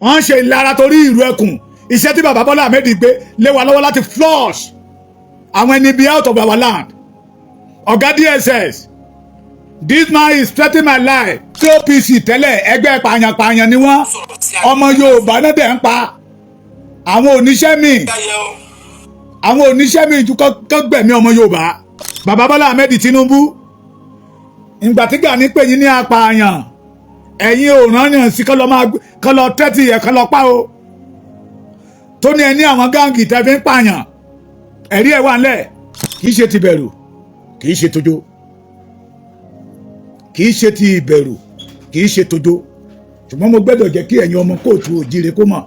Wọ́n ń ṣe ìlara torí ìlú ẹkùn, iṣẹ́ tí bàbá Bọ́lá Ahmed gbé lé wa lọ́wọ́ láti flush àwọn ẹni bí out of our land. Ọ̀gá DSS, this man is threatening my life. Tí OPC tẹ́lẹ̀, ẹgbẹ́ pààyàn-pààyàn ni wọ́n. Ọmọ Yorùbá náà dẹ̀ ń pa. Àwọn oníṣẹ́ mi, àwọn oníṣẹ́ mi ju kọ́ gbẹ̀mí ọmọ Yorùbá. Bàbá Bọ́lá Ahmed Tinubu, ìgbà tí Gani pè yín ní apààyàn, ẹ̀yin ò rán yàn sí kọ́ lọ máa kọ́ lọ tẹ́tì ẹ̀ kọ́ lọ pa o. Tó ní ẹ ní àwọn gang tẹ́ fi ń pààyàn, ẹ̀rí ẹ̀ wà ńlẹ̀. Kì í ṣe ti bẹ̀rù, kì í ṣe tójó, kì í ṣe ti ìbẹ̀rù, kì í ṣe tójó, ṣùgbọ́n mo gbẹ́dọ̀ jẹ́ kí ẹ̀yin ọmọ kóòtù òjíire kó mọ̀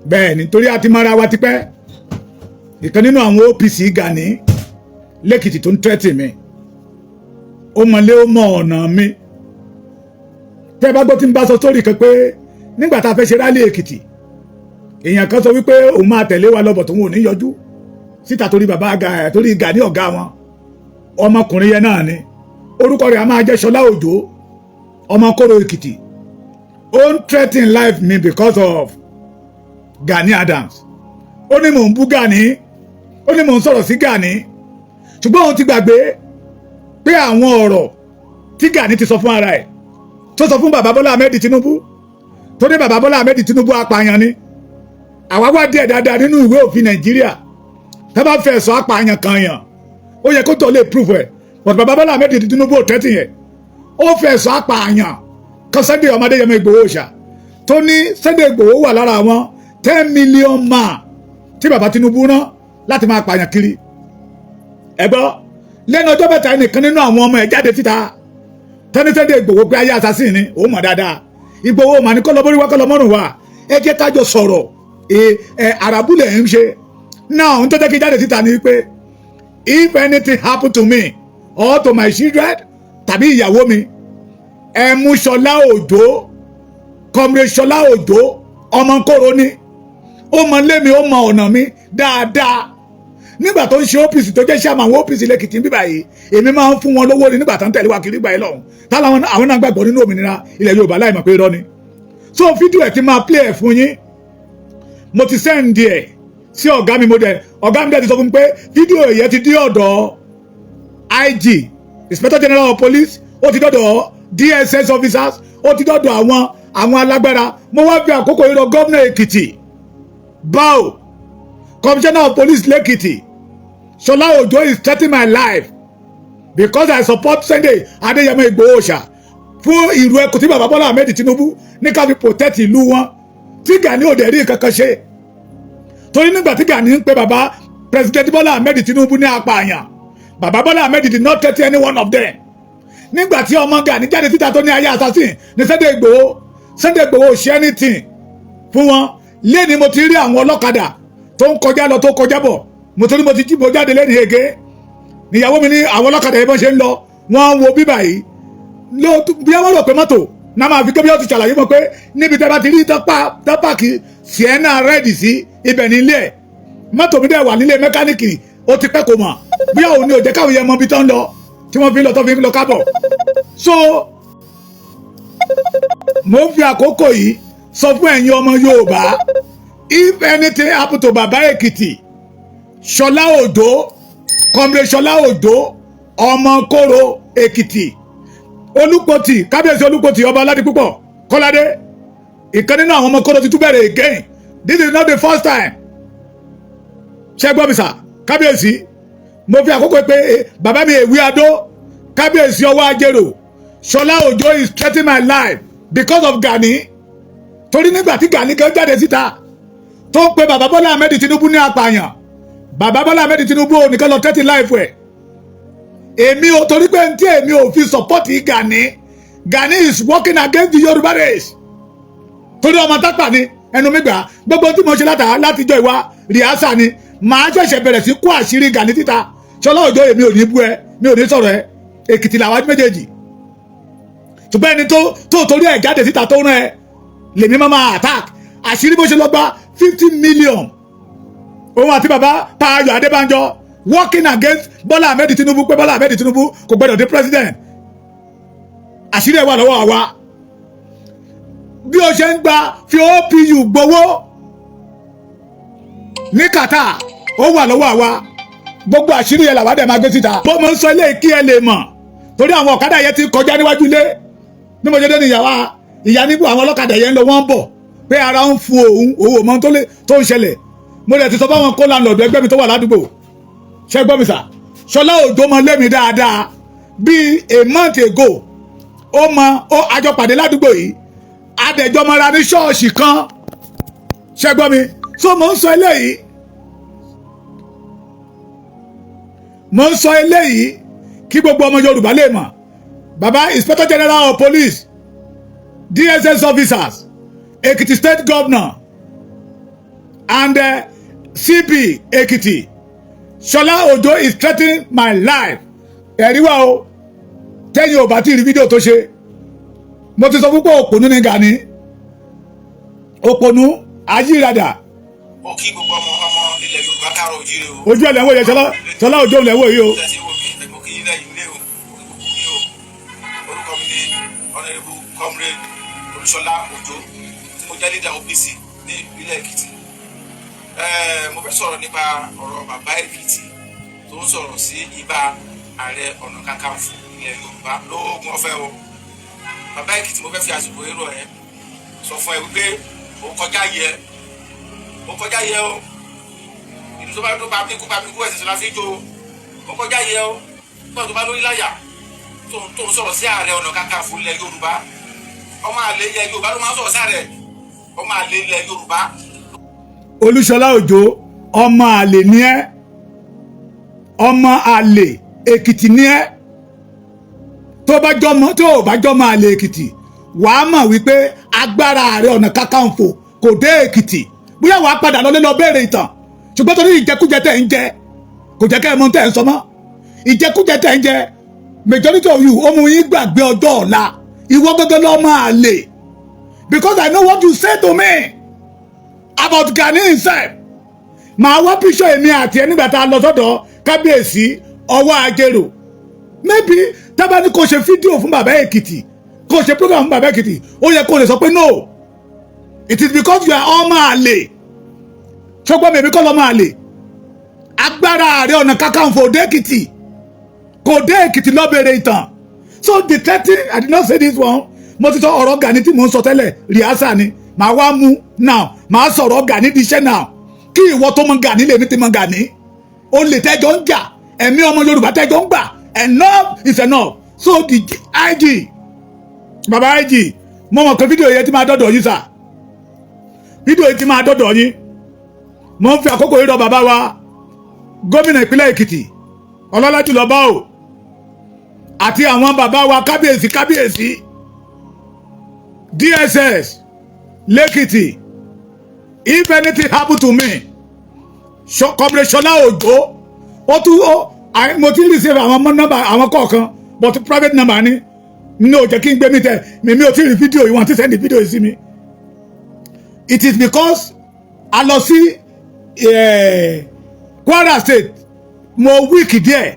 bẹ́ẹ̀ ni, torí a ti mọ́ra wa tipẹ́. Ìkan nínú àwọn OPC Gani lẹ́kìtì tó ń tẹ́tì mi, ó mọ̀lé, ó mọ ọ̀nà mi. Tẹ́ ẹ bá gbọ́ tí ń bá sọ sórí kan pé nígbà tá a fẹ́ ṣe rally Èkìtì, èèyàn kan sọ wípé òun máa tẹ̀lé wa lọ́bọ̀, tó ń wò ní yọjú síta torí bàbá torí Gani ọ̀gá wọn. Ọmọkùnrin yẹn náà ni, orúkọ rẹ̀ a máa jẹ́ Ṣọlá Òjó, ọmọ Kóró Èkìtì. Ó ń threaten life me because of Gani Adams. Ó ní mò ń bú Gani, ó ní mò ń sọ̀rọ̀ sí Gani, ṣùgbọ́n òun ti gbàgbé pé àwọn ọ̀rọ̀ tí Gani ti sọ fún ara ẹ̀, tó sọ fún bàbá Bọ́lá Ahmed Tinubu, tó ní bàbá Bọ́lá Ahmed Tinubu apààyàn ni. Àwa wá díẹ̀ dáadáa nínú ìwé òfin Nàìjíríà, tá bá fẹ́ sọ apààyàn kan yàn, ó yẹ kó tó lè prove ẹ̀, but bàbá Bọ́lá Ahmed Tinubu ò tẹ́tì yẹn. Ó fẹ́ sọ apààyàn kan Sunday ọmọdé Adéyẹmọ Ìgbòho ṣá, tó ní Sunday Ìgbòho wà lára àwọn 10 million man tí bàbá Tinubu rán láti máa pààyàn kiri. Ẹ gbọ́, lẹ́nu ọjọ́ mẹ́ta, ẹnìkan nínú àwọn ọmọ ẹ̀ jáde síta tẹ́ni Sunday Ìgbòho pé ayé assassin ni òun mọ̀ dáadáa. Ìgbòho mà ní kọ́ lọ bórí wá, kọ́ lọ mọ́rùn wá. Ẹ jẹ́ kájọ sọ̀rọ̀. Ẹ àràbùlẹ̀ ń ṣe náà ń tọ́jọ́ kí jáde síta ni pé if anything happen to me or to my children tàbí ìyàwó mi, ẹ mú Ṣọlá Òjó, Comrade Ṣọlá Òjó, ọmọ kóró ni, ó mọ lémi, ó mọ ọ̀nà mi dáadáa. Nígbà tó ń ṣe OPC, tó jẹ́ sàmà àwọn OPC lẹ́kìtì bíbà yìí, èmi máa ń fún wọn lówó ni nígbà tó ń tẹ̀lé wa kiri gbà yìí lọ́hùn táwọn àwọn náà gbàgbọ́ nínú òmìnira ilẹ̀ Yorùbá láì mọ̀ pé irọ́ ni. So fídíò ẹ̀ ti máa play ẹ̀ fún yín. Mo ti send ẹ̀ sí ọ̀gá mi. Mo dẹ̀, ọ̀gá mi dẹ̀ ti sọ fún mi pé fídíò yẹn ti dé ọ̀dọ̀ IG, Inspector General of Police, ó ti dọ̀dọ̀ DSS officers, ó ti dọ̀dọ̀ àwọn alágbára. Mo wá fi àkókò yìí rọ gómìnà Èkìtì báwo, Commissioner of Police lẹ́kìtì, Ṣọlá Òjó is threatening my life because I support Sunday Adéyẹmọ Ìgbòho ṣá, fún ìlú ẹkùn tí bàbá Bọ́lá Ahmed Tinubu ní ká fi protect ìlú wọn, tí Gani ò dẹ̀ rí nǹkan kan ṣe. Torí nígbà tí Gani ń pe bàbá President Bọ́lá Ahmed Tinubu ní apààyàn, bàbá Bọ́lá Ahmed did not threaten any one of them. Nígbà tí ọmọ Gani jáde síta tó ní ayé assassin ní Sunday Ìgbòho, Sunday Ìgbòho ò ṣe anything fún wọn. Lẹ́ni mo ti rí àwọn ọlọ́kadà tó ń kọjá lọ, tó kọjá bọ̀. Mo torí mo ti jí, mo jáde lẹ́ni ege níyàwó mi ní àwọn ọlọ́kadà yẹn, bọ́n ṣe ń lọ, wọ́n ń wo bíbà yìí bí wọ́n rò pé mọ́tò náà máa fi gbé. Bí wọ́n ti ṣàlàyé mọ́ pé níbi tẹ́ bá ti rí tán park Sienna red sí, ibẹ̀ nílé ẹ̀. Mọ́tò mi dẹ̀ wà nílé mẹkáníìkì, ó ti pẹ́ kò mọ̀ bí àwọn ní ò jẹ́ káwọn yẹn mọ ibi tó ń lọ, tí wọ́n fi ń lọ, tó fi ń lọ kábọ̀. So mo ń fi àkókò yìí sọ fún ẹ̀yin ọmọ Yorùbá, if anything happen to Baba Èkìtì, Ṣọlá Òjó, Comrade Ṣọlá Òjó, ọmọ Kóró Èkìtì, Olùpọ̀tì, kábíyèsí Olùpọ̀tì, ọba Aládìpúpọ̀ Kọ́ládé, ìkan nínú àwọn ọmọ Kóró ti tún bẹ̀rẹ̀ again. This is not the first time. Ṣé gbọ́ mi sà? Kábíyèsí, mo fi àkókò pé bàbá mi èwí adó, kábíyèsí ọwọ́ ajérò, Ṣọlá Òjó is threatening my life because of Gani. Torí nígbà tí Gani kan jáde síta tó ń pe bàbá Bọ́lá Ahmed Tinubu ní apààyàn, bàbá Bọ́lá Ahmed Tinubu ò nìkan lọ threaten life ẹ̀. Èmi ò, torí pé ntí èmi ò fi support Gani. Gani is working against the Yorùbá race, torí ọmọ tápà ni. Ẹnu mi gbà, gbogbo tí mo ṣe látijọ́ ìwà rìásà ni màá ṣẹ̀ṣẹ̀ bẹ̀rẹ̀ sí kó àṣírí Gani títa. Ṣọlá Òjó, èmi ò ní bú ẹ, mi ò ní sọ̀rọ̀ ẹ. Èkìtì làwọn méjèèjì, ṣùgbọ́n ẹni tó torí ẹ̀ jáde síta tó rán ẹ lèmi máa attack. Àṣírí bó ṣe lọ gba 50 million, òun àti bàbá Táyọ̀ Adébánjọ working against Bọ́lá Ahmed Tinubu, pé Bọ́lá Ahmed Tinubu kò gbọdọ̀ dé president. Àṣírí ẹ̀ wà lọ́wọ́ àwa. Bí o ṣe ń gba fi OPU gbowó ní Qatar, ó wà lọ́wọ́ àwa. Gbogbo àṣírí yẹn làwa dẹ̀ máa gbé síta. Bó mo ń sọ ilé kí ẹ lè mọ̀, torí àwọn ọ̀kadà yẹn ti kọjá níwájú ilé bí mo ṣe dé níyàwó ìyá níbo. Àwọn ọlọ́kadà yẹn ń lọ, wọ́n ń bọ̀ pé ara ń fún òun, òun ò mọ tó ń ṣẹlẹ̀. Mo dẹ̀ ti sọ fáwọn kó landlord ẹgbẹ́ mi tó wà ládùúgbò. Ṣé gbọ́ mi sà? Ṣọlá Òjó mọ lémi dáadáa. Bíi a month ago, ó mọ ó àjọpàdé ládùúgbò yìí, adẹ̀jọ́ mọ́ra ní ṣọ́ọ̀ṣì kan. Ṣé gbọ́ mi? So mo ń sọ eléyìí, mo ń sọ eléyìí kí gbogbo ọmọ Yorùbá lè mọ̀. Baba Inspector General of Police, DSS officers, Ekiti State Governor and CP Ekiti, Ṣọlá Òjó is threatening my life. Ẹ̀rí wa o. Tẹ́yìn ò bá tí ì rí fídíò tó ṣe, mo ti sọ fún pé òpònú ni Gani, òpònú ayírádà. Mo kí gbogbo ọmọ ọmọ ilẹ̀ Yorùbá, káàárọ̀ oòjíire o. Ojú ẹ̀ lẹ́wọ̀ yẹn, Ṣọlá, Ṣọlá Òjó lẹ́wọ̀ yìí o. Tẹ̀sí wo mi, mo kí yín lẹ́yìn ilé o, mo kí gbogbo yín o. Orúkọ mi ni Honourable Comrade Olúṣọlá Òjó, tí mo jẹ́ leader OPC ní ìpínlẹ̀ Èkìtì. Mo fẹ́ sọ̀rọ̀ nípa ọ̀rọ̀ bàbá Èkìtì tó ń sọ̀rọ̀ sí ibà Ààrẹ Ọ̀nà Kakanfò ilẹ̀ Yorùbá lóògùn ọ̀fẹ́ o. Bàbá Èkìtì, mo fẹ́ fi àsìkò èrò ẹ sọ fún ẹ wípé ó kọjá yẹ, ó kọjá yẹ o. Ìlú tó bá tó bá bí kú bá bí kú, ẹ̀sìn sọlá fi jó o. Ó kọjá yẹ o. Nígbà tó bá lórí láyà tó ń sọ̀rọ̀ sí Ààrẹ Ọ̀nà Kakanfò ilẹ̀ Yorùbá, ọmọ àlè ilẹ̀ Yorùbá ló máa ń sọ̀rọ̀ sí ààrẹ, ọmọ àlè ilẹ̀ Yorùbá. Olúṣọlá Òjó, ọmọ àlè ni ẹ́, ọmọ àlè Èkìtì ni ẹ́. Tó bá jọmọ, tó ò bá jọmọ àlè Èkìtì, wàá mọ̀ wípé agbára Ààrẹ Ọ̀nà Kakanfò kò dé Èkìtì. Bóyá wàá padà lọlé lọ béèrè ìtàn, ṣùgbọ́n torí ìjẹkújẹ tẹ̀ ń jẹ kò jẹ́ kẹ́ ẹ mọ̀ tẹ̀ ń sọ mọ́. Ìjẹkújẹ tẹ̀ ń jẹ, majority of you, ó mú yín gbàgbé ọjọ́ ọ̀la. Ìwọ gẹ́gẹ́ lọ́ máa lè, because I know what you say to me about Gani himself. Màá wá píṣọ èmi àti ẹ nígbà tá a lọ sọ́dọ̀ kábíyèsí ọwọ́ Ajérò. Maybe tábà ní kò ṣe fídíò fún bàbá Èkìtì, kò ṣe program fún bàbá Èkìtì, ó yẹ kó lè sọ pé no, it is because you are ọmọ àlè. Ṣọgbọ́n mi, èmi kọ́ lọ́mọ àlè. Agbára Ààrẹ Ọ̀nà Kakanfò dé Èkìtì, kò dé Èkìtì, lọ bèrè ìtàn. So the thirteen, I did not say this one. Mo ti sọ ọ̀rọ̀ Gani tí mò ń sọ tẹ́lẹ̀, rìásà ni màá wá mú now. Màá sọ̀rọ̀ Gani di iṣẹ́ now. Kí ìwọ tó mọ Gani, lèmi ti mọ Gani. Ó lè tẹ́jọ́ ń jà, ẹ̀mí ọmọ Yorùbá tẹ́jọ́ ń gbà. Enough is enough. So the IG, baba IG, mo mọ̀ pé fídíò yẹn ti máa dọ́dọ̀ yín sà, fídíò yìí ti máa dọ́dọ̀ yín. Mo ń fi àkókò yìí rọ bàbá wa gómìnà ìpínlẹ̀ Èkìtì, ọlọ́lá jùlọ bá o, àti àwọn bàbá wa kábíyèsí, kábíyèsí, DSS lẹ́kìtì. If anything happen to me, Comrade Ṣọlá Òjó, ó tún ó mo ti ń receive àwọn nọ́mbà àwọn kọ̀ọ̀kan, but private number ni ní ò jẹ́ kí n gbé mi tẹ mi. Ò tí ì rí fídíò yìí, wọ́n ti send fídíò yìí sí mi. It is because a lọ sí Kwara State, mo weak díẹ̀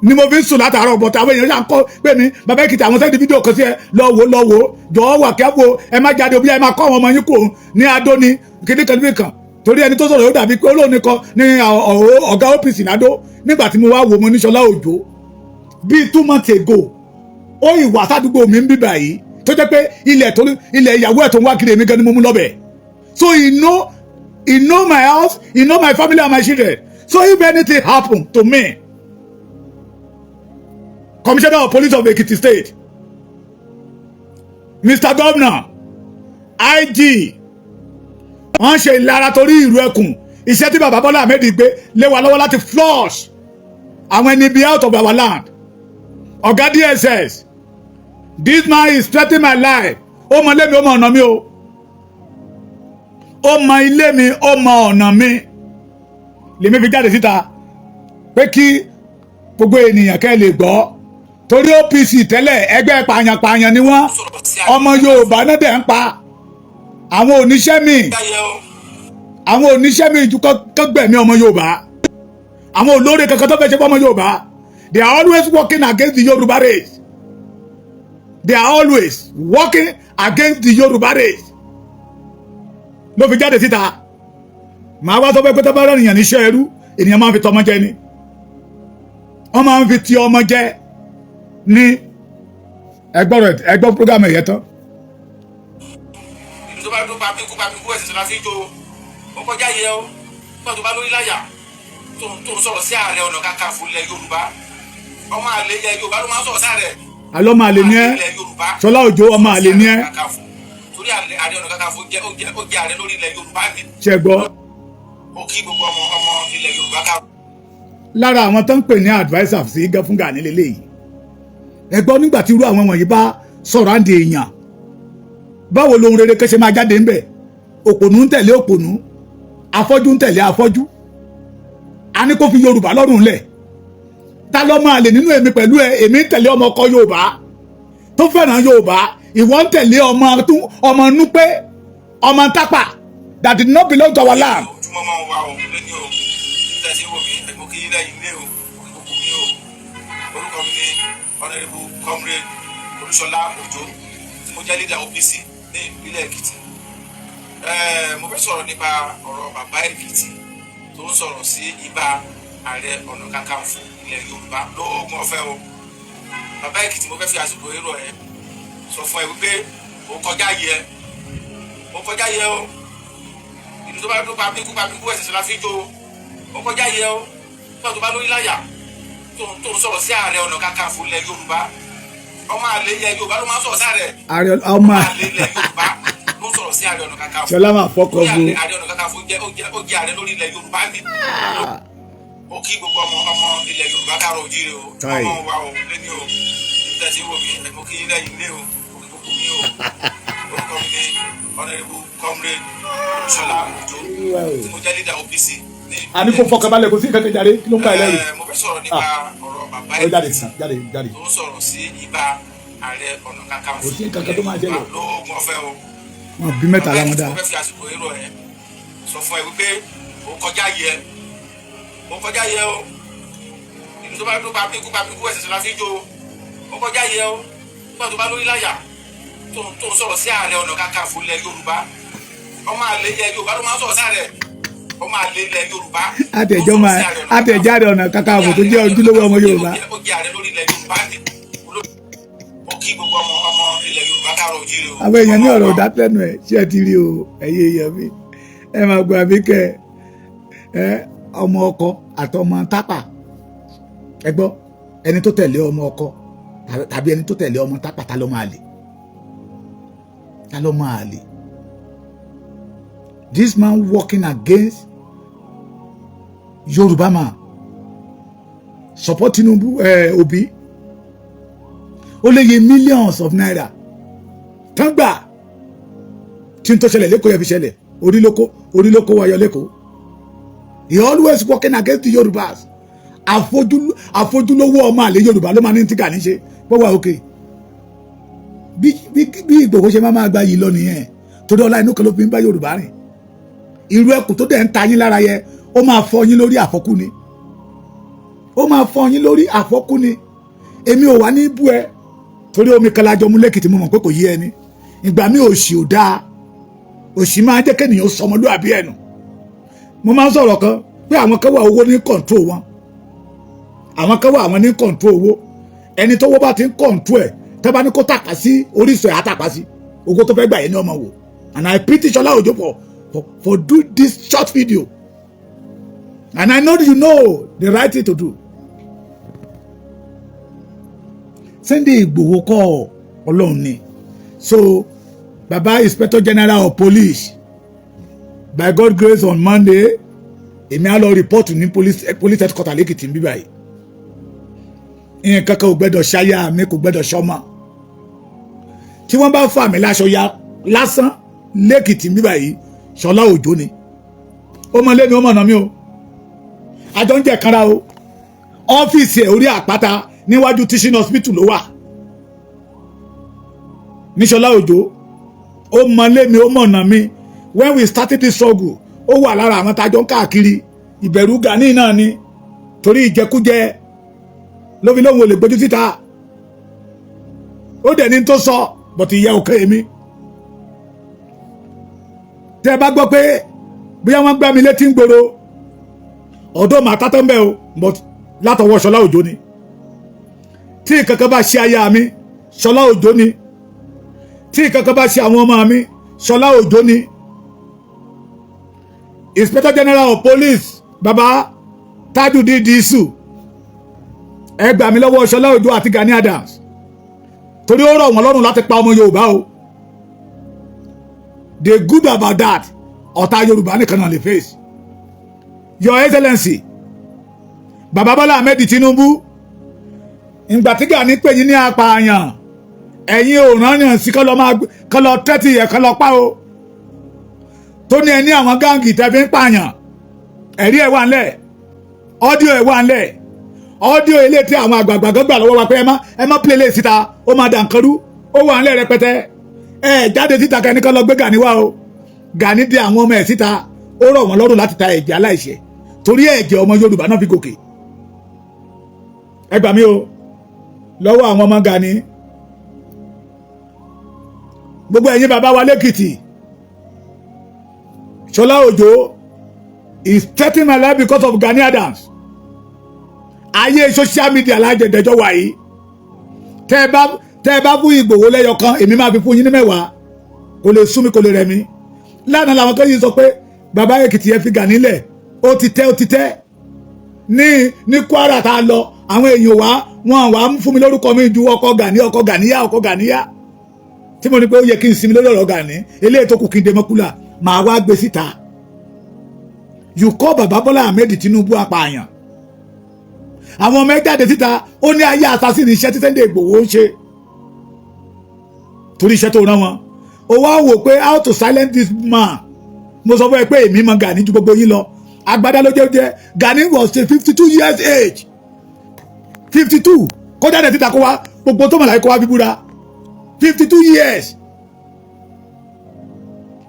ni mo fi ń sùn látàárọ̀, but àwọn èèyàn ṣà ń kọ́ pé mi, bàbá Èkìtì, àwọn send fídíò kan sí ẹ, lọ wò, lọ wò, jọ̀ọ́ wà kẹ́wò, ẹ má jáde òbí, ẹ má kọ́ àwọn ọmọ yín kò ní adó ní kíní kan níbi kan, torí ẹni tó sọ̀rọ̀ yóò dàbí pé olóòní kan ní ọ̀gá OPC ládó. Nígbà tí mo wá wò, mo ní Ṣọlá Òjó bíi 2 months ago, ó ìwà sádùúgbò mi ń bíbà yìí, tó jẹ́ pé ilẹ̀ tó ilẹ̀ ìyàwó ẹ̀ tó ń wá kiri, èmi gan ni mo mú lọ́bẹ̀. So he know my house, he know my family and my children. So if anything happen to me, Commissioner of Police of Ekiti State, Mr. Governor, IG, wọ́n ṣe ìlara torí ìlú ẹkùn. Iṣẹ́ tí bàbá Bọ́lá Ahmed gbé lé wa lọ́wọ́ láti flush àwọn ẹni bí out of our land. Ọ̀gá DSS, this man is threatening my life. Ó mọ ilé mi, ó mọ ọ̀nà mi o. Ó mọ ilé mi, ó mọ ọ̀nà mi. Lèmi fi jáde síta pé kí gbogbo ènìyàn kẹ́ lè gbọ́, torí OPC tẹ́lẹ̀, ẹgbẹ́ pààyàn-pààyàn ni wọ́n. Ọmọ Yorùbá náà dẹ̀ ń pa. Àwọn oníṣẹ́ mi, àwọn oníṣẹ́ mi ju kọ́gbẹ̀mí ọmọ Yorùbá. Àwọn olóore kankan tó fẹ́ ṣe fọ́mọ Yorùbá. They are always working against the Yorùbá race. They are always working against the Yorùbá race. Ló fi jáde síta. Màá wá sọ pé tó bá rẹ̀ ènìyàn níṣẹ́ ẹrú, ènìyàn máa ń fi tọmọ jẹ ni. Wọ́n máa ń fi ti ọmọ jẹ ní. Ẹgbọ́n, ẹgbọ́n program ẹ̀yẹ tán. Ìlú tó bá tó bá bíkú bá bíkú, ẹ̀sìn tó la fi jó o. Ó kọjá yẹ o. Nígbà tó bá lórí láyà tó ń sọ̀rọ̀ sí Ààrẹ Ọ̀nà Kakanfò ilẹ̀ Yorùbá, ọmọ àlè ilẹ̀ Yorùbá ló máa ń sọ̀rọ̀ sí ààrẹ. Àlọ́ ọmọ àlè ní ẹ́. Ilẹ̀ Yorùbá. Ṣọlá Òjó, ọmọ àlè ní ẹ́. Kakanfò, torí Ààrẹ Ọ̀nà Kakanfò jẹ́ ó jẹ́ ó jẹ́ ààrẹ lórí ilẹ̀ Yorùbá ni. Ṣe gbọ́? Ó kí gbogbo ọmọ ọmọ ilẹ̀ Yorùbá ká. Lára àwọn tó ń pè ní adviser sí fún Gani lélẹ́yìí. Ẹ gbọ́, nígbà tí irú àwọn wọ̀nyí bá sọ̀rọ̀ àǹdí èèyàn, báwo lohun rere kẹ́sẹ̀ máa jáde ńbẹ̀? Òpònú ń tẹ̀lé òpònú, afọ́jú ń tẹ̀lé afọ́jú. A ní kó fi Yorùbá lọ́rùn lẹ̀. Ta ló máa lè nínú èmi pẹ̀lú ẹ? Èmi ń tẹ̀lé ọmọ ọkọ Yorùbá tó fẹ́ràn Yorùbá, ìwọ ń tẹ̀lé ọmọ tún ọmọ Núpé, ọmọ Tápà that did not belong to our land. Ojúmọ́ máa ń wá o lẹ́ni o. Níbi tí wò mí, mo kí yín lẹ́yìn ilé o, mo kí gbogbo yín o. Orúkọ mi ni Honourable Comrade Olúṣọlá Òjó, tí mo jẹ́ leader OPC ní ìpínlẹ̀ Èkìtì. Mo fẹ́ sọ̀rọ̀ nípa ọ̀rọ̀ bàbá Èkìtì tó ń sọ̀rọ̀ sí ibà Ààrẹ Ọ̀nà Kakanfò ilẹ̀ Yorùbá lóògùn ọ̀fẹ́ o. Bàbá Èkìtì, mo fẹ́ fi àsìkò èrò ẹ sọ fún ẹ wípé ó kọjá yẹ, ó kọjá yẹ o. Ìlú tó bá tó bá bíkú bá bíkú, ẹ̀sìn la fi jó o. Ó kọjá yẹ o. Nígbà tó bá lórí láyà tó ń sọ̀rọ̀ sí Ààrẹ Ọ̀nà Kakanfò ilẹ̀ Yorùbá, ọmọ àlè ilẹ̀ Yorùbá ló máa ń sọ̀rọ̀ sí ààrẹ. Ààrẹ ọmọ àlè ilẹ̀ Yorùbá ló ń sọ̀rọ̀ sí Ààrẹ Ọ̀nà Kakanfò. Ṣọlá máa fọkọ Torí bu. Ààrẹ Ọ̀nà Kakanfò jẹ́ ó jẹ́ ààrẹ lórí ilẹ̀ Yorùbá ni. Ó kí gbogbo ọmọ ọmọ ilẹ̀ Yorùbá káàárọ̀ oòjíire o. Káì. Ọmọ wa o lẹ́ni o. Níbi tí wò mí, mo kí yín lẹ́yìn ilé o, mo kí gbogbo yín o. Orúkọ mi ni Honourable Comrade Olúṣọlá Òjó, tí mo jẹ́ leader OPC ní. A ní kó fọkànbalẹ̀, kò sí nǹkan kan jáde. Kí ló ń bá ẹ lẹ́rù? Mo fẹ́ sọ̀rọ̀ nípa ọ̀rọ̀ bàbá Ó jáde. Èkìtì Jáde, jáde. tó ń sọ̀rọ̀ sí ibà Ààrẹ Ọ̀nà Kakanfò Kò sí nǹkan kan tó máa ṣẹlẹ̀. lóògùn ọ̀fẹ́ o. Wọn bí mẹ́ta làwọn dá. Mo fẹ́ fi àsìkò èrò ẹ sọ fún ẹ wípé ó kọjá yẹ, ó kọjá yẹ o. Ìlú tó bá tó bá bíkú bá bíkú, ẹ̀sìn la fi jó o. Ó kọjá yẹ o. Nígbà tó bá lórí láyà tó ń sọ̀rọ̀ sí Ààrẹ Ọ̀nà Kakanfò ilẹ̀ Yorùbá, ọmọ àlè ilẹ̀ Yorùbá ló máa ń sọ̀rọ̀ sí ààrẹ. Ọmọ àlè ilẹ̀ Yorùbá. Àtẹ̀jọ́ máa àtẹ̀jáde Ọ̀nà Kakanfò tó jẹ́ ojúlówó ọmọ Yorùbá. Ó jẹ́ ààrẹ lórí ilẹ̀ Yorùbá ni. Ó kí gbogbo ọmọ ọmọ ilẹ̀ Yorùbá káàárọ̀ oòjíire o. Àwọn èèyàn ní ọ̀rọ̀ ìdátẹ́nu ẹ̀. Ṣé ẹ ti rí o? Ẹ̀yin èèyàn mi, ẹ máa gbọ́ àbí kẹ ẹ ọmọ ọkọ àtọmọ Tápà. Ẹ gbọ́, ẹni tó tẹ̀lé ọmọ ọkọ tàbí ẹni tó tẹ̀lé ọmọ Tápà, ta ló máa lè? Ta ló máa lè? This man working against Yorùbá man, support Tinubu, Obi. Ó lè yẹ millions of naira tán gbà tí n tó ṣẹlẹ̀ lẹ́kọ̀ọ́ yẹn fi ṣẹlẹ̀. Orílókó, orílókó wayọ lẹ́kọ̀ọ́. He always working against the Yorùbás. Àfojúlówó ọmọ àlè Yorùbá ló máa ní tí Gani ṣe bọ́wọ́ òkè. Bí bí Ìgbòho ṣe máa máa gba yìí lọ nìyẹn, torí ọlá inú kan ló fi ń bá Yorùbá rìn. Irú ẹkùn tó dẹ̀ ń ta yín lára yẹ, ó máa fọ yín lórí àfọkú ni. Ó máa fọ yín lórí àfọkú ni. Èmi ò wá ní bú ẹ, torí omi kan lájọ mú lẹ́kìtì. Mo mọ̀ pé kò yé ẹni. Ìgbà mi, òṣì ò dáa. Òṣì máa jẹ́ kéèyàn sọmọlúàbí ẹnu. Mo máa ń sọ̀rọ̀ kan pé àwọn kan wà, owó ní control wọn. Àwọn kan wà, àwọn ní control owó. Ẹni tówó bá ti ń control ẹ̀, tẹ́ bá ní kó tàpá sí orísun ẹ̀, á tàpá sí owó tó fẹ́ gbà yẹn ní ọmọ wò. And I pity Ṣọlá Òjó for do this short video, and I know you know the right thing to do. Sunday Igboho kọ́, Ọlọ́run ni. So baba Inspector General of Police, by God grace, on Monday, èmi á lọ report ní police headquarter lẹ́kìtì níbí báyìí. Nǹkan kan ò gbẹ́dọ̀ ṣáyà mi, kò gbẹ́dọ̀ ṣọmọ. Tí wọ́n bá fà mí láṣọ ya lásán lẹ́kìtì níbí báyìí, Ṣọlá Òjó ni. Ó mọ lẹ́mi, ó mọ̀nà mi o. Àjọ ń jẹ́ kanra o. Ọ́fíìsì ẹ̀, orí àpáta níwájú teaching hospital ló wà ní Ṣọlá Òjó. Ó mọ lémi, ó mọ̀nà mi. When we started this struggle, ó wà lára àwọn tájọ ń káàkiri. Ìbẹ̀rù Gani náà ni, torí ìjẹkújẹ ló fi lóun ò lè gbójú síta. Ó dẹ̀ ní tó sọ, but ìyá òkè mi. Tẹ́ ẹ bá gbọ́ pé bóyá wọ́n gbá mi létí ń gbòòrò ọ̀dọ́ màá tátọ́ ń bẹ́ o, but látọwọ́ Ṣọlá Òjó ni. Tí kankan bá ṣe aya mi, Ṣọlá Òjó ni. Tí kankan bá ṣe àwọn ọmọ mi, Ṣọlá Òjó ni. Inspector General of Police, Baba Tajudeen Disu, ẹ gbà mí lọ́wọ́ Ṣọlá Òjó àti Gani Adams, torí ó rọ̀ wọ́n lọ́rùn láti pa ọmọ Yorùbá o. They good about that. Ọ̀tá Yorùbá nìkan náà lè face. Your Excellency, Baba Bọ́lá Ahmed Tinubu, ìgbà tí Gani pè yín ní apààyàn, ẹ̀yin ò rán yàn sí kọ́ lọ máa kọ́ lọ tẹ́tì ẹ̀ kọ́ lọ pa o. Tó ní ẹ ní àwọn gang tẹ́ fi ń pààyàn, ẹ̀rí ẹ̀ wà ńlẹ̀, audio ẹ̀ wà ńlẹ̀, audio ilé tí àwọn àgbààgbà kan gbà lọ́wọ́ wa pé ẹ má play lè síta, ó máa dà nǹkan rú, ó wà ńlẹ̀ rẹpẹtẹ. Ẹ jáde síta kẹ́ni kan lọ gbé Gani wá o. Gani dé àwọn ọmọ ẹ̀ síta, ó rọ̀ wọ́n lọ́rùn láti ta ẹ̀jẹ̀ aláìṣẹ̀, torí ẹ̀jẹ̀ ọmọ Yorùbá náà fi gòkè. Ẹ gbà mí o lọ́wọ́ àwọn ọmọ Gani. Gbogbo ẹ̀yin bàbá wa lẹ́kìtì, Ṣọlá Òjó is threatening my life because of Gani Adams. Ayé social media lájẹ̀dẹ̀jọ́ wà yìí. Tẹ́ ẹ bá fún Ìgbòho lẹ́yọ kan, èmi máa fi fún yín ní 10. Kò lè sú mi, kò lè rẹ̀ mí. Lánàá làwọn kan yìí sọ pé bàbá Èkìtì, ẹ fi Gani lẹ̀, ó ti tẹ́, ó ti tẹ́. Ní Kwara tá a lọ, àwọn èèyàn wá wọn wá ń fún mi lórúkọ mi ju ọkọ Gani, ọkọ Ganiya, ọkọ Ganiya, tí mo ní pé ó yẹ kí n sinmi lórí ọ̀rọ̀ Gani. Eléyìí tó kù kí n dé mọ́kúlà màá wá gbé síta. You call Baba Bọ́lá Ahmed Tinubu apààyàn. Àwọn ọmọ ẹ jáde síta, ó ní ayé assassin iṣẹ́ tí Sunday Igboho ń ṣe, torí iṣẹ́ tó rán wọn. Ó wá wò pé how to silence this man. Mo sọ fún ẹ pé èmi mọ Gani ju gbogbo yín lọ. Agbádá ló jẹ́ jẹ́. Gani was a 52 years age, 52. Kó jáde síta, kó wá gbogbo tó mọ̀ láyé, kó wá bíbúra. 52 years.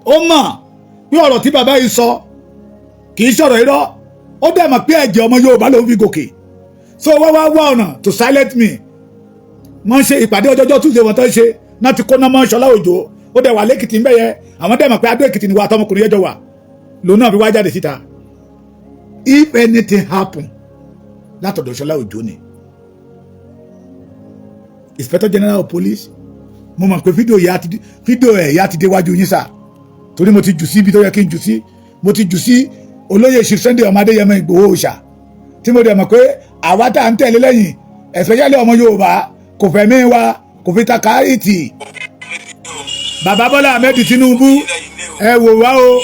Ó mọ̀ pé ọ̀rọ̀ tí bàbá yìí sọ kì í sọ̀rọ̀ irọ́. Ó dẹ̀ mọ̀ pé ẹ̀jẹ̀ ọmọ Yorùbá ló ń fi gòkè. So wọ́n wá wá ọ̀nà to silence me. Wọ́n ṣe ìpàdé ọjọ́jọ́ Tuesday wọn tó ń ṣe náà ti kóná mọ́ Ṣọlá Òjó. Ó dẹ̀ wà lẹ́kìtì ń bẹ̀ yẹ. Àwọn dẹ̀ mọ̀ pé Adó Èkìtì ni wà tọmọkùnrin yẹn jọ wà, lòun náà fi wá jáde síta. If anything happen, látọ̀dọ̀ Ṣọlá Òjó ni. Inspector General of Police, mo mọ̀ pé fídíò ẹ̀ yá ti déwájú yín sà, torí mo ti jù sí ibi tó yẹ kí n jù sí. Mo ti jù sí olóyè Chief Sunday ọmọ Adéyẹmọ Ìgbòho Òòṣà, tí mo dẹ̀ mọ̀ pé àwa tá à ń tẹ̀lé lẹ́yìn, especially ọmọ Yorùbá, kò fẹ̀mí wa kò fi ta káyìtì. Bàbá Bọ́lá Ahmed Tinubu, ẹ wò wá o,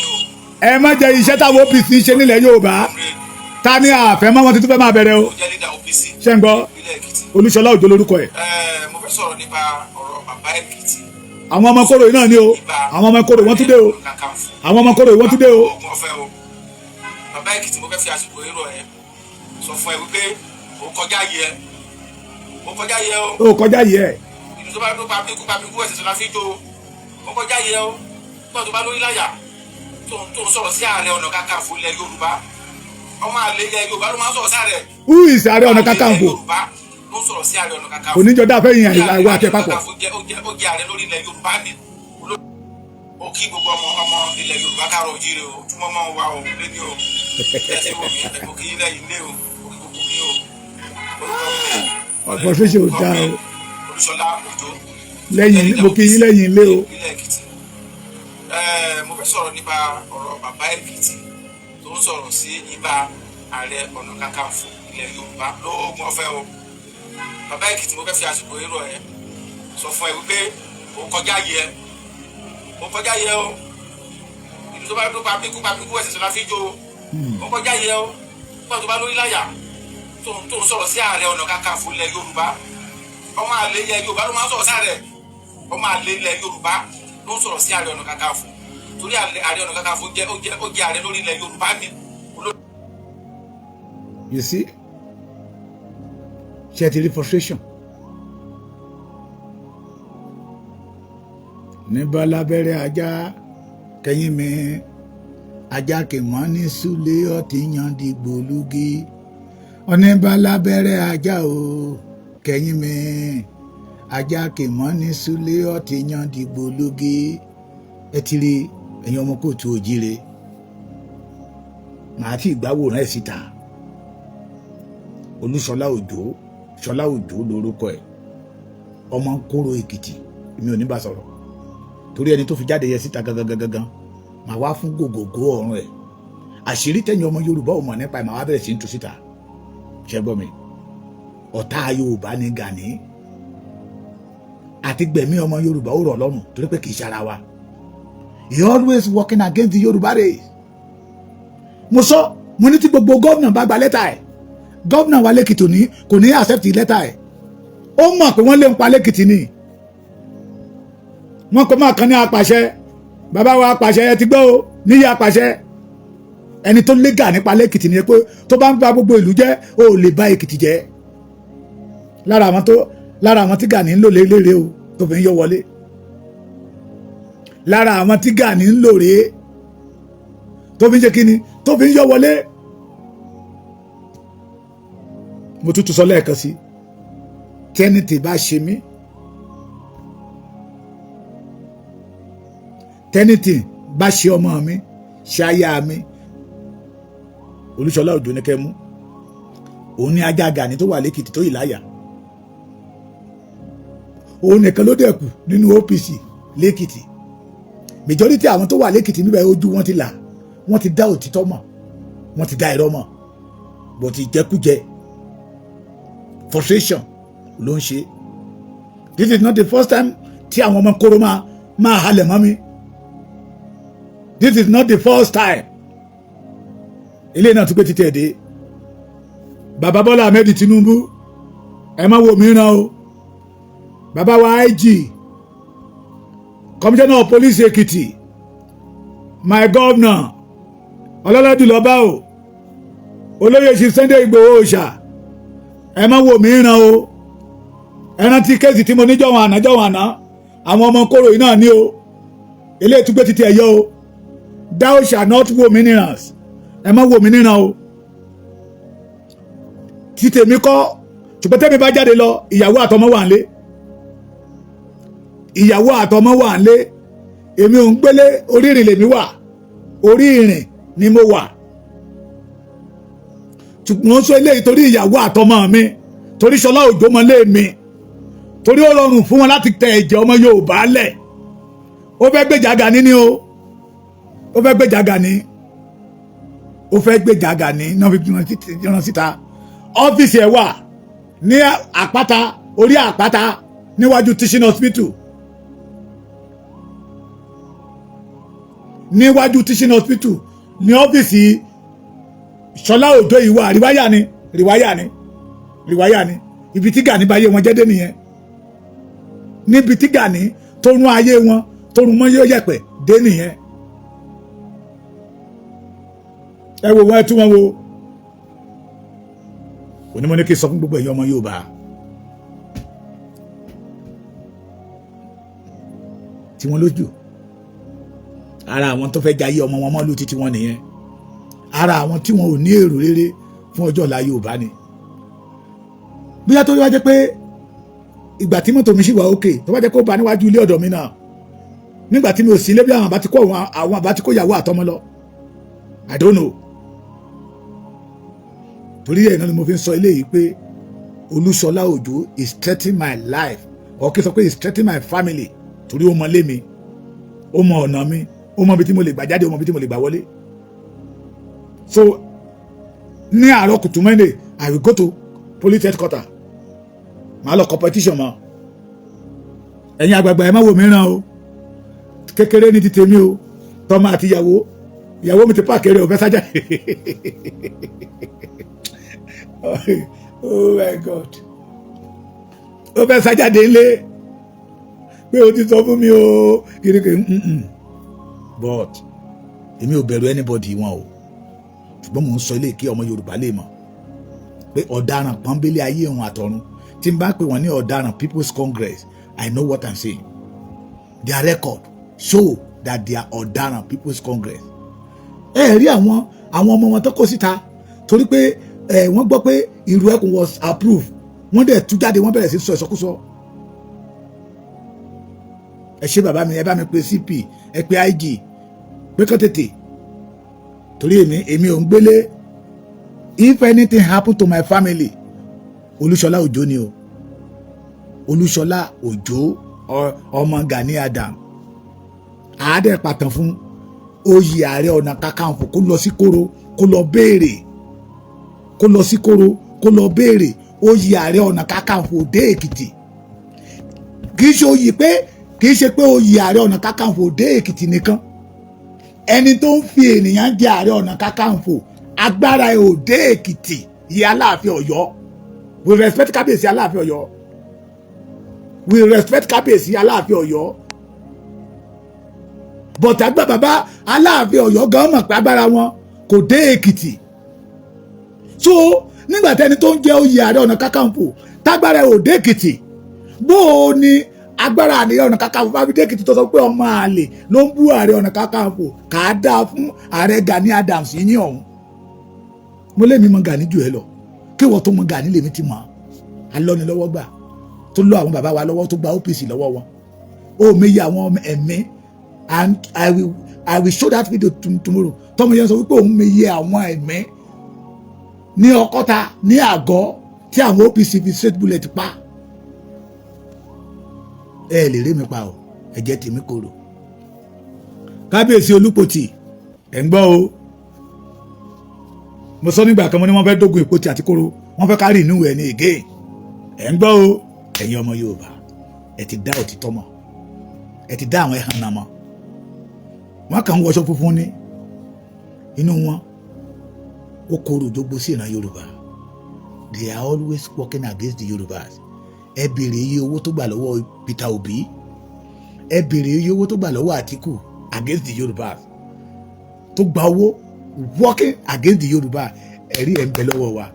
ẹ má jẹ́ iṣẹ́ táwọn OPC ṣe nílẹ̀ Yorùbá. Ta ni àfẹ́ mọ́ wọn ti tún fẹ́ máa bẹ̀rẹ̀ o. Ṣé ń gbọ́? Olúṣọlá Òjó lórúkọ ẹ̀. Mo fẹ́ sọ̀rọ̀ nípa ọ̀rọ̀ bàbá Èkìtì. Àwọn ọmọ kóró yìí náà ni o. Àwọn ọmọ kóró wọ́n tún dé o. Àwọn ọmọ kóró yìí wọ́n tún dé o. Ogun ọ̀fẹ́ o. Bàbá Èkìtì, mo fẹ́ fi àsìkò èrò ẹ sọ fún ẹ wípé o kọjá yẹ, o kọjá yẹ o. O kọjá yẹ. Ìlú tó bá tó bá bí kú bá bí kú ẹsẹ̀ tó la fi jó o. Kọjá yẹ o. Nígbà tó bá lórí láyà tó ń sọ̀rọ̀ sí Ààrẹ Ọ̀nà Kakanfò ilẹ̀ Yorùbá, ọmọ àlè ilẹ̀ Yorùbá ló máa ń sọ̀rọ̀ sí ààrẹ. Who is Ààrẹ Ọ̀nà Kakanfò? Yorùbá ló ń sọ̀rọ̀ sí Ààrẹ Ọ̀nà Kakanfò. Oníjọ dáfẹ́ yìí àìwá àti papọ̀. Ó jẹ́ ààrẹ lórí ilẹ̀ Yorùbá ni. Ó kí gbogbo ọmọ ọmọ ilẹ̀ Yorùbá, káàrọ̀ òjíire o, ojúmọ́ mọ́ wa o lé ní o. Ẹ ti wò mí, mo kí ilẹ̀ yìí lé o, mo kí gbogbo yín o. Orúkọ mi ni Frustration ò dáa o. Olúṣọlá Òjó. Lẹ́yìn mo kí yín lẹ́yìn ilé o. Ìpínlẹ̀ Èkìtì. Mo fẹ́ sọ̀rọ̀ nípa ọ̀rọ̀ bàbá Èkìtì tó ń sọ̀rọ̀ sí ibà Ààrẹ Ọ̀nà Kakanfò ilẹ̀ Yorùbá lóògùn ọ̀fẹ́ o. Bàbá Èkìtì, mo fẹ́ fi àsìkò èrò ẹ sọ fún ẹ wípé o kọjá yẹ, o kọjá yẹ o. Ìlú tó bá tó bá bí kú bá bí kú ẹsẹ̀ tó la fi jó o. O kọjá yẹ o. Nígbà tó bá lórí láyà tó ń sọ̀rọ̀ sí Ààrẹ Ọ̀nà Kakanfò ilẹ̀ Yorùbá, ọmọ àlè ilẹ̀ Yorùbá ló máa ń sọ̀rọ̀ sí ààrẹ. Ọmọ àlè ilẹ̀ Yorùbá ló ń sọ̀rọ̀ sí Ààrẹ Ọ̀nà Kakanfò, torí Ààrẹ Ọ̀nà Kakanfò jẹ́ ó jẹ́ ààrẹ lórí ilẹ̀ Yorùbá ni. You see, ṣe ti rí frustration ní bọ́lábẹ́rẹ́ ajá kẹ́yìn mi, ajá kì mọ́ ní súlé ọtí yan dìgbò lúgí. Oníbàlábẹ́rẹ́ ajá o kẹ́yìn mi, ajá kì mọ́ ní súlé ọtí yan dìgbò lúgí. Ẹ ti rí Ẹ̀yin ọmọ káàárọ̀ oòjíire, màá tí ìgbàwòrán ẹ̀ síta. Olúṣọlá Òjó, Ṣọlá Òjó lórúkọ ẹ̀, ọmọ Kóró Èkìtì. Èmi ò ní bá sọ̀rọ̀ torí ẹni tó fi jáde yẹ síta gangan gangan, màá wá fún gògògó ọ̀run ẹ̀. Àṣírí tẹ̀yìn ọmọ Yorùbá ò mọ̀ nípa ẹ̀, màá wá bẹ̀rẹ̀ sí ń tú síta. Ṣé gbọ́ mi? Ọ̀tá Yorùbá ní Gani. Àti gbẹ̀mí ọmọ Yorùbá ó rọ̀ lọ́rùn torí pé kì í ṣara wa. He always working against the Yorùbá race. Mo sọ, mo ní tí gbogbo gómìnà bá gba lẹ́tà ẹ̀, gómìnà wa lẹ́kìtì ní kò ní accept lẹ́tà ẹ̀. Ó mọ̀ pé wọ́n lé ń pa lẹ́kìtì ni. Wọ́n kò máa kan ní apàṣẹ, bàbá wa apàṣẹ, ẹ ti gbọ́ o, níyì apàṣẹ. Ẹni tó lé Gani pa lẹ́kìtì ni pé tó bá ń gba gbogbo ìlú jẹ́, ó lè bá Èkìtì jẹ́. Lára àwọn tí Gani ń lò lélẹ́rẹ́ o tó fi ń yọ wọlé, lára àwọn tí Gani ń lò rèé tó fi ń ṣe kíni, tó fi ń yọ wọlé. Mo tún tún sọ lẹ́ẹ̀kan sí, tẹ́nìtì bá ṣe mí, tẹ́nìtì bá ṣe ọmọ mi, ṣe aya mi, Olúṣọlá Òjó ní kẹ́ mú. Òun ní ajá Gani tó wà lẹ́kìtì tó yìí láyà. Òun nìkan ló dẹ̀kù nínú OPC lẹ́kìtì. Majority àwọn tó wà lẹ́kìtì níbẹ̀, ojú wọn ti là, wọ́n ti dá òtítọ́ mọ̀, wọ́n ti dá irọ́ mọ̀, bó ti jẹkújẹ, frustration ló ń ṣe. This is not the first time tí àwọn ọmọ kóró máa halẹ̀ mọ́ mi. This is not the first time. Ilé náà tún pé títí ẹ̀ dé. Bàbá Bọ́lá Ahmed Tinubu, ẹ má wo mìíràn o. Bàbá wa IG, Commissioner of Police Èkìtì, my governor ọlọ́ládùlọ́bá o, olóyè ṣe Sunday Ìgbòho Òòṣà, ẹ má wo mìíràn o. Ẹ rántí case tí mo ní jọ̀wọ́n àná, jọ̀wọ́n àná, àwọn ọmọ kóró yìí náà ní o. Eléyìí tún gbé títí ẹ̀ yọ o. Thou shall not wo mí níran, ẹ má wo mí níran o. Tí tèmi kọ́, ṣùgbọ́n tẹ́mi bá jáde lọ, ìyàwó àtọmọ wà nílé, ìyàwó àtọmọ wà nílé. Èmi ò ń gbélé, orí ìrìn lèmi wà, orí ìrìn ni mo wà. Ṣùgbọ́n sọ eléyìí torí ìyàwó àtọmọ mi, torí Ṣọlá Òjó mọ́lé mi, torí ó rọrùn fún wọn láti tẹ ẹ̀jẹ̀ ọmọ Yorùbá lẹ̀. Ó fẹ́ gbèjà Gani ni o, ó fẹ́ gbèjà Gani, ó fẹ́ gbèjà Gani náà fi rán síta. Ọ́fíìsì ẹ̀ wà ní àpáta, orí àpáta níwájú teaching hospital, níwájú teaching hospital ní ọ́fíìsì Ṣọlá Òjó yìí wà. Rìwáyà ni, rìwáyà ni, rìwáyà ni. Ibi tí Gani bá yé wọn jẹ́ dé nìyẹn. Níbi tí Gani tó rún ayé wọn, tó rún mọ́ yóò yẹ̀pẹ̀ dé nìyẹn. Ẹ wo wọn, ẹ tún wọn wo. Onímọ̀ ní kí n sọ fún gbogbo ẹ̀yin ọmọ Yorùbá tí wọ́n lójú ara àwọn tó fẹ́ jayé ọmọ wọn mọ́lú títí wọn nìyẹn. Ara àwọn tí wọn ò ní èrò rere fún ọjọ́ ọ̀la Yorùbá ni. Bóyá tó wá jẹ́ pé ìgbà tí mọ́tò mi ṣì wà òkè, tó bá jẹ́ kó ba níwájú ilé ọ̀dọ̀ mi náà nígbà tí mi ò sí ilé, bí àwọn àbá ti kó àwọn àbá ti kó ìyàwó àtọmọ lọ, I don't know. Torí ẹ̀ náà ni mo fi ń sọ eléyìí pé Olúṣọlá Òjó is threatening my life, or kí n sọ pé is threatening my family, torí ó mọ lé mi, ó mọ ọ̀nà mi, ó mọ ibi tí mo lè gbà jáde, ó mọ ibi tí mo lè gbà wọlé. So ní àárọ̀ kùtù Monday, I will go to police headquarter, màá lọ competition mọ́. Ẹ̀yin àgbààgbà, ẹ má wò mí ràn o. Kékeré ní ti tèmi o. Tọmọ àti ìyàwó, ìyàwó mi ti páàkì rẹ, ò fẹ́ sájà. Oh my God, ó fẹ́ sájáde ńlé pé o ti sọ fún mi o kirikiri. But èmi ò bẹ̀rù anybody wọn o. Ṣùgbọ́n mò ń sọ ilé kí ọmọ Yorùbá lè mọ̀ pé ọ̀daràn pọ́nbélé ayé òun àtọ̀run. Tí n bá pè wọ́n ní ọ̀daràn People's Congress, I know what I'm saying. Their record show that they are ọ̀daràn People's Congress. Ẹ rí àwọn ọmọ wọn tó kó síta torí pé ẹ wọ́n gbọ́ pé ìrù ẹkùn was approved, wọ́n dẹ̀ tú jáde, wọ́n bẹ̀rẹ̀ sí sọ ìsọkúsọ. Ẹ ṣé bàbá mi, ẹ bá mi pe CP, ẹ pe IG. Pé kán tètè, torí èmi ò ń gbélé. If anything happen to my family, Olúṣọlá Òjó ni o, Olúṣọlá Òjó, ọmọ Gani Adam, àádẹ́ pàtàn fún oyè Ààrẹ Ọ̀nà Kakanfò. Kó lọ sí Kóró, kó lọ béèrè. Kó lọ sí Kóró, kó lọ béèrè. Oyè Ààrẹ Ọ̀nà Kakanfò dé Èkìtì. Kì í ṣe oyè pé, kì í ṣe pé oyè Ààrẹ Ọ̀nà Kakanfò dé Èkìtì nìkan. Ẹni tó ń fi ènìyàn jẹ Ààrẹ Ọ̀nà Kakanfò, agbára ẹ̀ ò dé Èkìtì. Ìyá Aláàfin Ọ̀yọ́, we respect Kábíyèsí Aláàfin Ọ̀yọ́, we respect Kábíyèsí Aláàfin Ọ̀yọ́, but àgbà bàbá Aláàfin Ọ̀yọ́ gan mọ̀ pé agbára wọn kò dé Èkìtì. So nígbà tẹni tó ń jẹ oyè Ààrẹ Ọ̀nà Kakanfò tágbára ẹ̀ ò dé Èkìtì, bó o ní agbára Ààrẹ Ọ̀nà Kakanfò bá fi dé Èkìtì, tó sọ pé ọmọ àlè ló ń bú Ààrẹ Ọ̀nà Kakanfò, kà á dáa fún Ààrẹ Gani Adams yín ọ̀hún. Mo lé mi mọ Gani jù ẹ lọ. Kí wọ́n tó mọ Gani, lèmi ti mọ̀. Alọ́nilọ́wọ́ gbà tó lọ àwọn bàbá wa lọ́wọ́, tó gba OPC lọ́wọ́ wọn, ó méyì àwọn ẹ̀mí. And I will show that video tomorrow. Tọmọ yẹn sọ wípé òun méyì àwọn ẹ̀mí ní Ọkọ́ta, ní àgọ́ tí àwọn OPC fi straight bullet pa. Ẹ lè rí mi pa o, ẹ̀jẹ̀ tèmi korò. Kábíyèsí Olúpòtì, ẹ̀ ń gbọ́ o. Mo sọ nígbà kan, mo ní wọ́n fẹ́ dógun Ìpòtì àti Kóró, wọ́n fẹ́ kárí inú ẹ̀ ní again. Ẹ̀ ń gbọ́ o. Ẹ̀yin ọmọ Yorùbá, ẹ ti dá òtítọ́ mọ̀, ẹ ti dá àwọn ẹ̀hàn náà mọ̀. Wọ́n kàn ń wọṣọ funfun ní inú wọn, ó korò jogbo sí ìran Yorùbá. They are always working against the Yorùbás. Ẹ béèrè iye owó tó gbà lọ́wọ́ Peter Obi, ẹ béèrè iye owó tó gbà lọ́wọ́ Àtíkù against the Yorùbás, tó gba owó working against the Yorùbá. Ẹ̀rí ẹ̀ ń bẹ lọ́wọ́ wa.